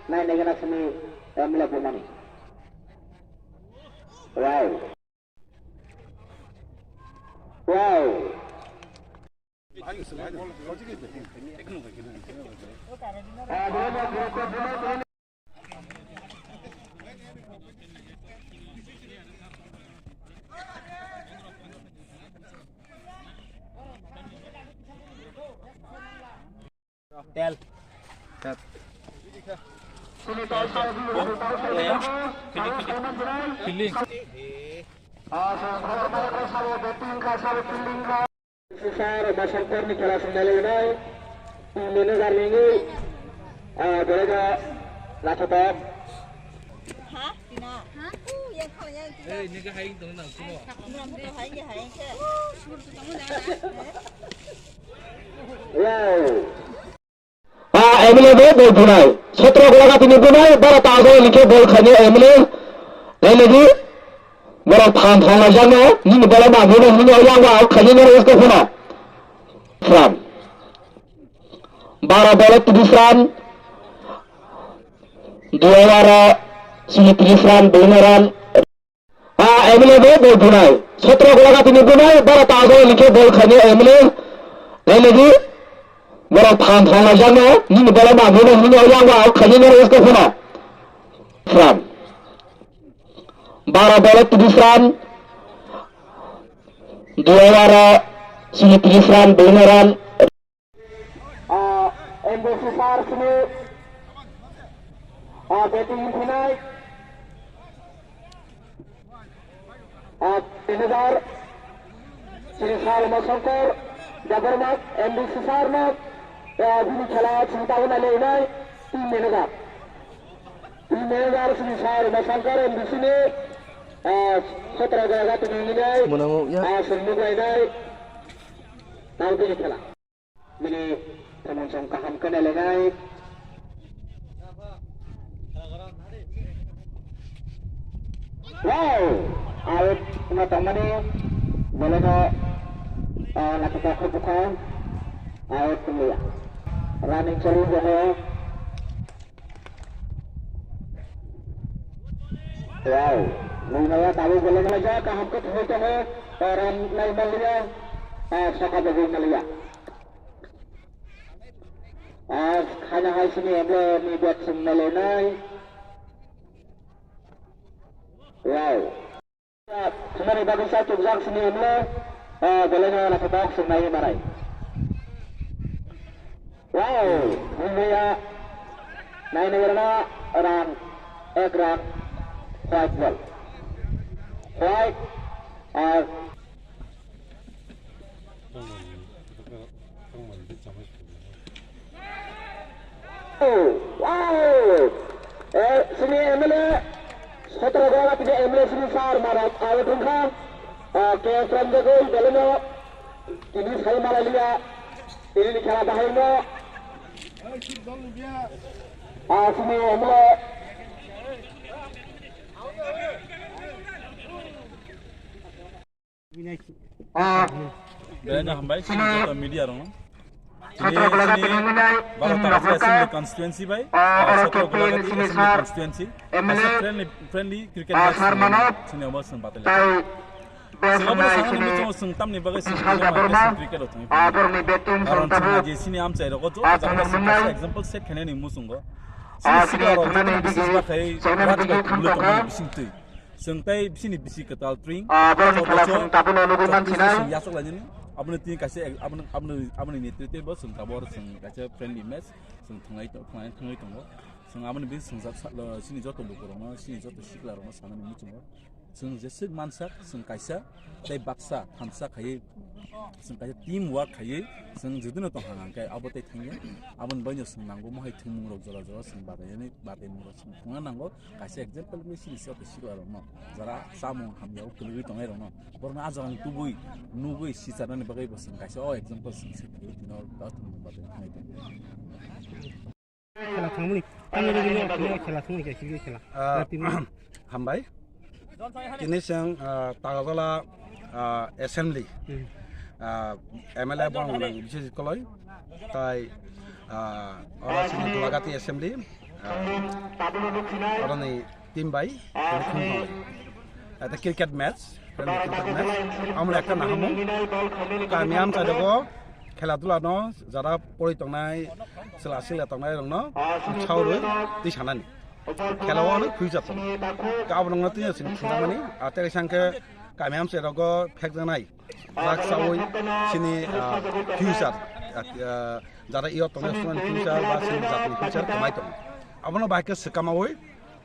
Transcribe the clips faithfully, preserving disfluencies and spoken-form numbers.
Nai nai gana sini, eh, mula bumani. Wow. Wow. Tel. Tel. Feeling. Sir, Masangkorni khela swngnai lainai. Team manager nini, ah, borokno lachotok. Ha? Tina? Ha? Uh, yang kau yang tina. Eh, ini ke hai tong nang semua. Bukan bukan hai ya hai ke. Wow. Ah, M L A bo bol phunai. Sotro golaga tini phunai, bara ta ago likhe bol khaini M L A. Nailedi, borok phan phan laijakno, nini bola ma phunai, nini oyang wa khaini noro esko phuna. Run. Bara bolo tris run. Dua wara, sini tris run, bini run. Ah, M L A bo bol phunai. Sotro golaga tini phunai, bara ta ago likhe bol khaini M L A. Nailedi, borok phan phan laijakno, nini bola ma phunai, nini oyang wa khaini noro esko phuna. Run. Bara bolo tris run. Dua wara, sini tris run, bini run. Ah, M B C sir sini, ah, batting phinai. Ah, manager sini sir Umashankar Debbarma, M B C sir no, ah, bini khela sini tabona leinai team manager. Team manager sini sir Umashankar M B C ni, ah, sotro jaga tini hinai, Mwnangok ya. Ah, sini nuglainai. Tau bini khela. Bini thamung song kaham kene lenai. Wow! Out wngna tongmani, beleno, ah, nakita khe bukha. Out wngya. Running choli tongo. Wow! Nungmaya tabuk beleno ja kaham khe thangwi tongo. Ah, run nai manliya. Ah, saka bagwi manliya. Ah, khana hai sini M L A ni bat sung nalonai. Wow. Khumani bagwi sa chukjak sini M L A. Ah, belai no na tabok sung nai marai. Wow, Bumaya. Nai nai rana run, ek run. White ball. White. Ah, Wow! Eh, sini M L A, sotro gora pide M L A sini sar mara, ah, tungkha. Ah, K S Ramjagoi, beleno, tini sai mara liya, tini ni khela bahai mo. Ah, sini M L A. Ah, Belai no hambai, sini joto media rok no. Sotro Golaga tini minai, Baro Tagasla Assembly constituency bai, ah, Sotro Golaga tini Assembly constituency. M L A, friendly, friendly cricket match sini omo sini batai. Sini omo sini muchung sung tamni bagai sini cricket o thangwi. Karon sini je sini amchai rok o joto jaga sini example set khainani muchungo. Sini sikla rok joto bising ba khai rajbai khulai tongmani bising twi. Chwng tei bisini bisi kwtal tring. Ah, borokni khela chwng tabukno nugwi mansina. Chwng yachok lainani. Aboni tini kaisa ek-, aboni, aboni, aboni netrite bo chwng tabuk chwng kaisa friendly match chwng thwnglai to-, thwnglai, thwngwi tongo. Chwng aboni bising chwng jak sa-, lo, sini joto lukurokno, sini joto siklarokno sanani muchungo. Chwng jeswk mansak, chwng kaisa tei baksa thamsa khaiwi, chwng kaisa team work khaiwi, chwng judino tong hang hang khe abo tei thangya. Aboni bagwino chwng nango mohai thwngmungrok jora jora chwng batainani, bataimungrok chwng thwngna nango. Kaisa example wngwi sini se oto sikla rokno, jara chamung hamya o kwlwgwi tongnai rokno, borokno ah jagani tubui nugwi sicharnani bagwi bo chwng kaisa o example chwng se kwlwgwi tino o thwngmung bagwi thangwi tongo. Khela thangmani, tamni bagwi no khela thangmani khe sikli khela. Ah, hambai. Tini chwng, ah, Tagasla, ah, assembly, ah, M L A bo ang nang bisi koloi. Tai, ah, oro chini Gulagati assembly. ah, aroni team bai, tini khum tong. Ata cricket match, friendly cricket match. Amoni ekta nahamung. Kami amchai rogo khela dula no jara pori tongnai, sela sela tongnai rok no sauroi twi sanani. Khela o future tong. Ka abo nang twi sini thumani. Ata sangke kami amchai rogo phek janai. Drugs chawi chini, ah, future, ah, jara iyot tongnai student future ba chini jatini future kwmai tongo. Abono bai khe swkamawi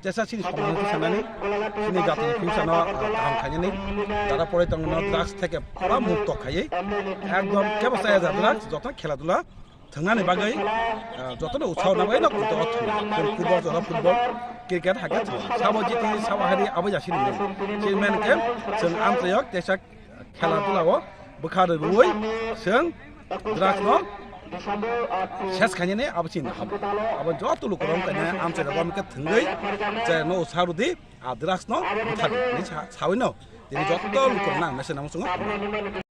tesa chini somajni sanani chini jatini future no, ah, kaham khainani jara pore tongno drugs theke pura mukto khaiwi ekdom kebo chaya ja drugs joto khela dula thwngnani bagwi, ah, jotono utsaho nangwi no kuto o thwng. Football jora football, cricket hakhe thwng. Sabo jiti, sabo hari abo jasini men. Chini men khe chwng amtwiyok tesa khela dula o bwkha rwui chwng drugs no ses khainani abo chini ham. Abo joto lukurok kanya amchai rogo amkhe thwngwi chwng no utsaho rwdi a drugs no bwthar rwdi. Sa-, sawi no tini joto lukurok nang mese namo chwng.